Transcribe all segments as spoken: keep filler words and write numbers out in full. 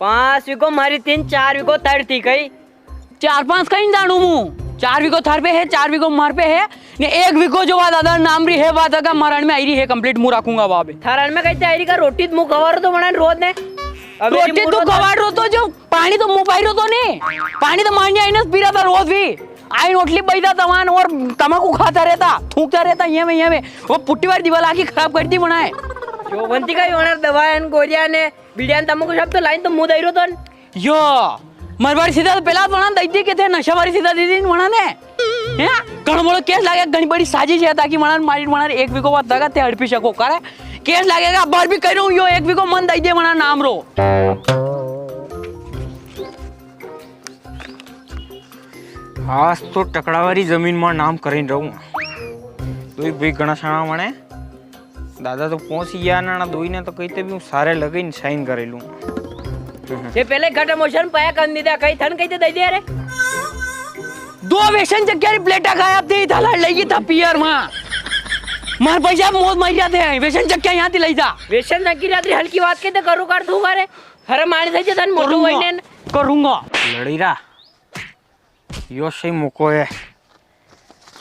पांच विगो मारी थी, चार विगो थारी थी कई? चार पांच कई जाणू मु। चार विगो थार पे है, चार विगो मार पे है, ने एक विगो जो वा दादा नाम री है, वा जगा मारण में आई री है, complete मु राखूंगा वा भी। थारण में कई आई री का, रोटी तो मु खवार तो बना रोज ने। अबे रोटी तू खवार रो तो जो पाणी तो मु पाई रो तो ने, पाणी तो मान्या आई ने पीरा था रोज भी। आई ओटली बैठा तमान और तमाकू खाता रहता, थूकता रहता ये में, ये में। वो पुट्टी वाली दीवार आखी खराब कर दी बनाए। जो बनती का ही होना दवा एन गोरिया ने, बीड़िया ने तमाकू सब तो लाइन तो मु दई रो तो। यो, मरवारी सीधा तो पहला बना दई दी के थे नशा वाली सीधा दीदी ने बना ने। हैं? घणो बड़ो केस लागे, घणी बड़ी साजिश है ताकि मना मारी मना एक विगो बात दगा ते हड़पी सको करे। केस लागेगा, बार भी कह रहा हूँ, यो एक विगो मन दई दे मना नाम रो। आज तो टकड़ावारी जमीन मार नाम करीन रहूंगा। दोई भाई घणा साणा वणे। दादा तो पहुंची गया ना, ना दोई ने तो कहते भी हूँ सारे लगे इन साइन करे लूं। ये पहले घट मोशन पाया कर नी दिया, कई थन कई तो दे दिया रे। दो वेसन चक्किया री प्लेटा गायब थी, था लड़ लेगी था पियर मां। मार पैसा मौत मार जाते हैं, वेसन चक्किया यहाँ थी लई जा। वेसन चक्की रात्रि हल्की बात के तो करू कर दूंगा रे। हरे मार से जतन मोटू करूंगा, वही ने। करूंगा। लड़ी रा। यो सही मौको है।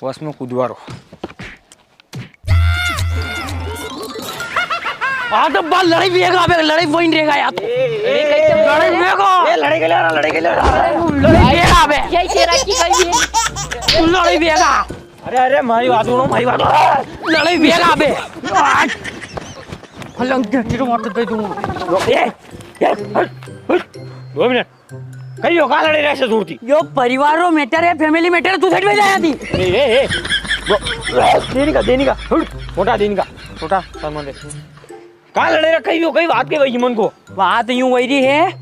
वस में कूदवा रो। आ तो बाल लड़ाई भी है, अबे लड़ाई वहीं रहेगा यार। लड़ाई भी है, लड़ाई के लिए आ रहा, लड़ाई के लिए आ रहा। लड़ाई भी है अबे। यही तेरा की गई है। लड़ाई भी है। अरे, अरे, मारी बात सुनो, मारी बात। लड़ाई भी है अबे। आज। फलंग के टीरो मार दे दूं। ए, ए, हट, हट। दो मिनट। कई यो का लड़े रहे से जोरती? यो परिवार रो मैटर है, फैमिली मैटर, तू सेट में जाया थी। ए, ए, ए। वो, देनी का, देनी का। हट, मोटा देनी का। छोटा, सामान दे। का लड़े रहे, कई यो, कई बात के वही मन को? बात यूं वही रही है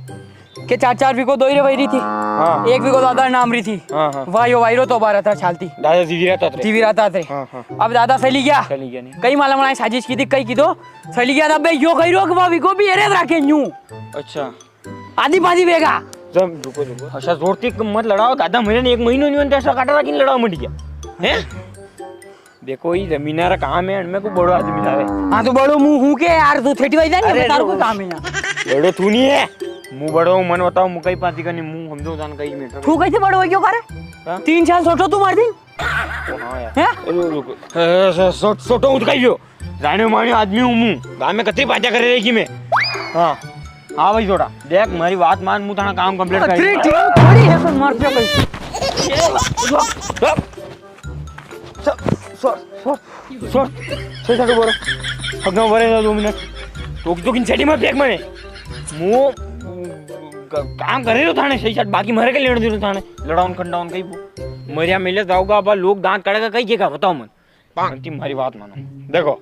कि चार चार वीघो दोई रे वही रही थी। हाँ। एक वीघो दादा नाम रही थी। हाँ, हाँ। वाह, यो वायरो तो बारह था चालती। दादा जीवी रहता थे। जीवी रहता थे। हाँ, हाँ। अब दादा सली गया। सली गया नहीं। कई माला मनाई साजिश की थी, कई की दो। सली गया था बे, यो कही रो कि वाह वीघो भी एरे राखे न्यू। अच्छा। आधी पाधी वेगा। जम, रुको, रुको। अच्छा, जोर ती मत लड़ाओ, दादा, मने एक महीनो नी बनता, ऐसा काटा रखी लड़ाओ मंडी गया। हैं? देखो, ई जमीना रा काम है, इनमें को बड़ो आदमी आवे। हाँ, तो बड़ो मुंह हूँ के यार, तू थेटी वाई जाने, अरे, तारो कोई काम है यहाँ। बड़ो तू नी है। मुंह बड़ो, मन बताओ, मुंह कई पाती का नी, मुंह समझो जान कई मीटर। तू कैसे बड़ो हो गयो करे? हाँ? तीन साल सोचो तू मार दी। हाँ यार। हैं? रुक, रुक। ए, सो-, सो-, सोटो उठ गई हो। जाने माने आदमी हूँ मु। गांव में कतरी बाजा करे रही की मैं। हाँ। हाँ भाई छोटा, देख, मारी बात मान, मु थाना काम कंप्लीट कर अतरी दूंगा। टीम थोड़ी है, पर मार पे कोई। Sir, sir, sir, sir, sir, sir, बोलो। हगना बोले ना दो मिनट। तो, तो किन छड़ी में फेंक मने। मु क-, काम करे रो थाने सही साथ, बाकी मरे के लेने दे रो थाने। लड़ाउन खंडाउन कई वो। मरिया मिले जाओगा, अब लोग दांत काढ़ेगा कई जगह, बताओ मन। अंतिम मारी बात मानो। देखो,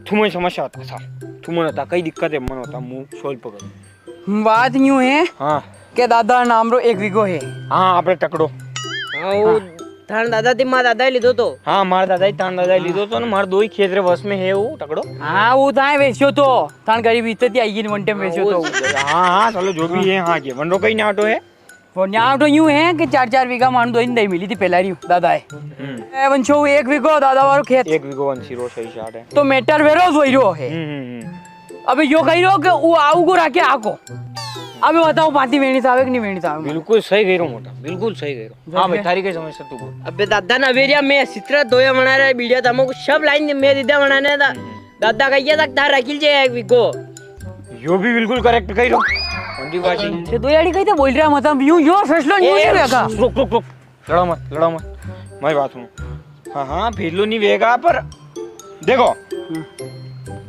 तुमने समस्या होता सा, तुमने होता कई दिक्कत है, मन होता, मु सोल पकड़। बात यूं है हाँ। के दादा नाम रो एक वीघो है। हाँ, आपणे टकड़ो। हाँ, वो हाँ। थान दादा थी, मार दादा ही लीधो तो। हाँ, मार दादा ही, थान दादा ही हाँ। लीधो तो ना, मार दो ही खेत रे वस में है वो टकड़ो। हाँ, वो थाए वेस्यो तो, थान गरीब इत्ते थी आई गिन वन टाइम हाँ, वेस्यो वो तो। हाँ, हाँ, चलो जो भी हाँ। है, हाँ, के वन रो कई न्याटो है। वो न्याटो यूं है कि चार चार वीघा मानू दो ही दे मिली थी पहला री दादा है। हम्म। ए, वंशो एक वीघो दादा वारो खेत। एक वीघो वंशी रो सही शाट है। तो मैटर वेरो वही रो है। हम्म, हम्म, हम्म। अबे यो कही रो कि वो आऊ को राखे आको। अबे बताओ, पाती वेणी सावे कि नी वेणी सावे? बिल्कुल सही कही रो मोटा, बिल्कुल सही कही रो। हाँ भाई, थारी कई समस्या तू बोल। अबे दादा ना वेरिया में सितरा दोया बना रहा है, बीड़िया तमाकू सब लाइन में दीदा बनाने था। हम्म। दादा कहिया तक थार रखिल जे एक वीघो। यो भी बिल्कुल करेक्ट कही रो। कौन सी बात है? ये दो यारी कही तो बोल रहा, मतलब, यूं यो फैसलो न्यू ए, नहीं रहेगा। रुक, रुक, रुक। लड़ाओ मत, लड़ाओ मत। मारी बात सुनो। हाँ, हाँ, फेलो नी वेगा, पर देखो, हम्म।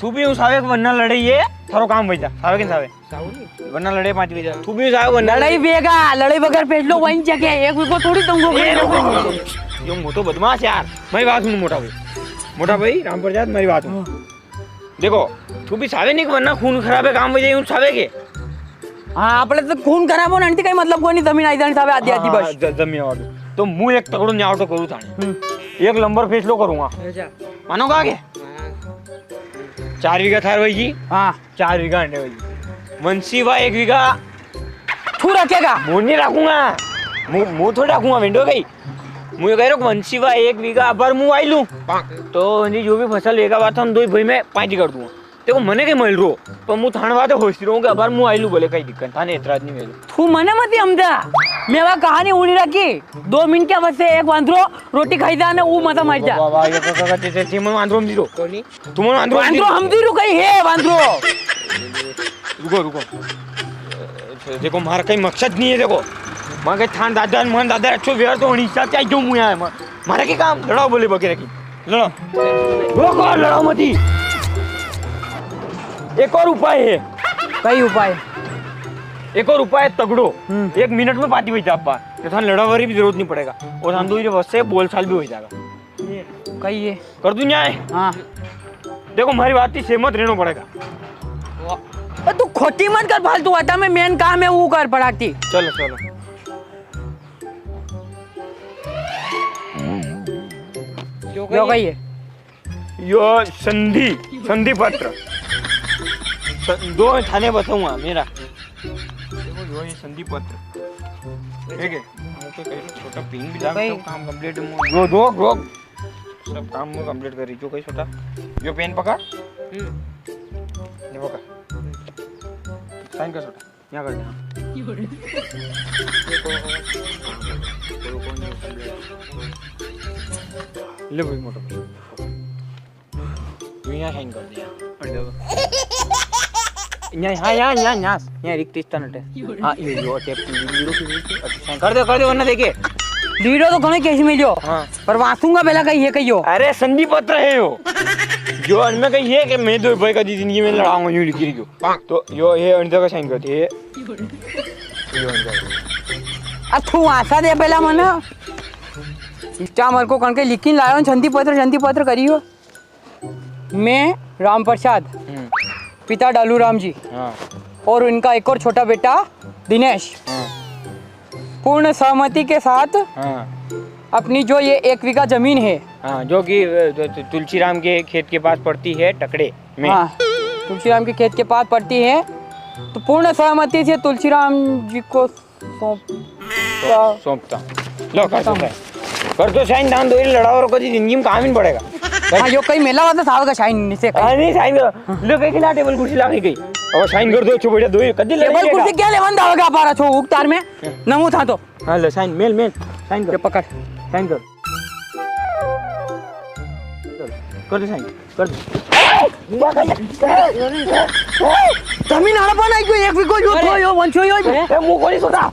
तू भी उस आवे वरना लड़े ये, थारो काम वई जा, सावे के नी सावे? सावे नी। वरना लड़े पांच बजे, तू भी उस आवे वरना लड़ाई लड़े। वेगा, लड़ाई बगैर फेसलो वहीं जगह, एक वीघो थोड़ी दूंगो। ए, रुको, रुको, रुको। यो मोटो बदमाश यार, मारी बात सुन मोटा भाई, मोटा भाई राम प्रसाद, मारी बात सुन। हाँ। देखो, तू भी सावे नी कि वरना खून खराबे काम वई जाए, यूं सावे के? हाँ, आपणे तो खून खराब होना नहीं, कई मतलब कोई नहीं, जमीन आई जानी सावे आधी, आधी हाँ, बस। ज-, जमीन आधी। तो मु एक तगड़ो न्यावटो करूँ थाने। हम्म। एक नंबर फैसलो करूँगा। अच्छा। मानोगा के? हाँ। चार वीघा थार वई जी। हाँ। चार वीघा अंडे वई जी। वंशी वा एक वीघा। तू रखेगा? मु नी रखूंगा। मु, मु थोड़ी रखूंगा, वेंडो गई। मु यो कह रहा हूँ, वंशी वा एक वीघा अबार मु वाई लूं, तो वंशी जो भी फसल वेगा, बात हम दोई भाई में पांच कर दूंगा। देखो, मने के मल रो, पर मु थाने वाते होसी रो हूँ के अबार मु आइलू बोले कई दिक्कत, थाने एतराज नी वेलो। तू मने मती हमजा, मैं वा कहानी उड़ी राखी, दो मिनट क्या बस एक वांदरो रोटी खाई जा ने ऊ मजा मार जा। वाह, वाह, ये तो, तो, तो, ते, ते, ते, मैं वांदरो हमजी रो। कोनी? तू मैं वांदरो हमजी वांदरो रो। हमजी रो कई है, वांदरो। रुको, रुको। देखो, मारा कई मकसद नी है, देखो। मारा कई थान दादा, मन दादा, अच्छो व्यवहार तो होनी चाहिए, क्यों मुया है, मारा। मारा के काम, लड़ाओ बोले बकरे की। लड़ाओ। रोको, लड़ाओ मती। एक और उपाय है। कई उपाय? एक और उपाय है तगड़ो। हम्म। एक मिनट में पाती वई जा आपा। तो थाने लड़ावा री भी जरूरत नी पड़ेगा। और हम दोई रे वसे बोलचाल भी हो जाएगा। कई है? कर दूं न्याय? हाँ। देखो, मारी बात थी सहमत रेणो पड़ेगा। अ, तू खोटी मत कर फालतू, वाता में मेन काम है, वो कर पड़ाती। चलो, चलो। यो यो कई है? यो संधि, संधि पत्र। स-, दो थाने बताऊंगा मेरा। देखो, यो ये संधि पत्र। ठीक है? मुझे कई छोटा पेन भी डाल कई? दो, काम complete है, मु-, दो, दो, दो। सब काम मु complete करी, जो कई छोटा। यो पेन पकड़। हम्म। ये पकड़। साइन कर छोटा। यहाँ कर दे, हाँ। ले भाई मोटा। तू यहाँ साइन कर दे, यहाँ। यहाँ, हाँ, यहाँ, यहाँ, यहाँ, यहाँ रिक्त स्थान अटे। हाँ, यो, यो, टेप, लीडो, लीडो, लीडो, अच्छा, साइन कर दे, कर दे, वरना देखे। लीडो तो घणो केस में लियो। हाँ। पर वाचूंगा पहला कई है, कई यो। अरे, संधि पत्र है यो। जो अनमें कई है कि मैं दो भाई का दी जिंदगी में लड़ाऊंगा, यूं लिखी रही हो। तो यो, ये अनिता का साइन करते हैं। यो अनिता का। अब तू वाचा दे पहला मना। इस्टा मर को कणके लिखिन लायो, संधि पत्र, संधि पत्र करियो। मैं राम प्रसाद, हम्म। पिता डालू राम जी हाँ। और इनका एक और छोटा बेटा दिनेश हाँ। पूर्ण सहमति के साथ हाँ। अपनी जो ये एक बीघा जमीन है, हाँ, जो कि, अ, तु-, तु-, तुलसीराम के खेत के पास पड़ती है, टकड़े में। हाँ, तुलसीराम के खेत के पास पड़ती है, तो पूर्ण सहमति से तुलसीराम जी को सौंपता। सौंपता। लो, कर दो साइन। कर दो साइन, दान दो, ये लड़ाओ और कभी जिंदगी में काम ही नहीं पड़ेगा। हाँ, यो कई मेला वाता साल का साइन नीचे कई। हाँ, नहीं, साइन करो। लो, कई के ना टेबल कुर्सी लागे कई। अब साइन कर दो, अच्छो बढ़िया दो, कदी टेबल लड़ेगा? कुर्सी क्या लेवन दावेगा पारा छो उकतार में? हाँ। नमू था तो। हाँ, ले, साइन, मेल, मेल, साइन कर। ये पकड़। साइन कर। कर दे साइन, कर दे। तमी नाना पण आई गयो, एक विको यो अरे। थो, यो वंशो यो। अरे। ए, मु कोनी सोता।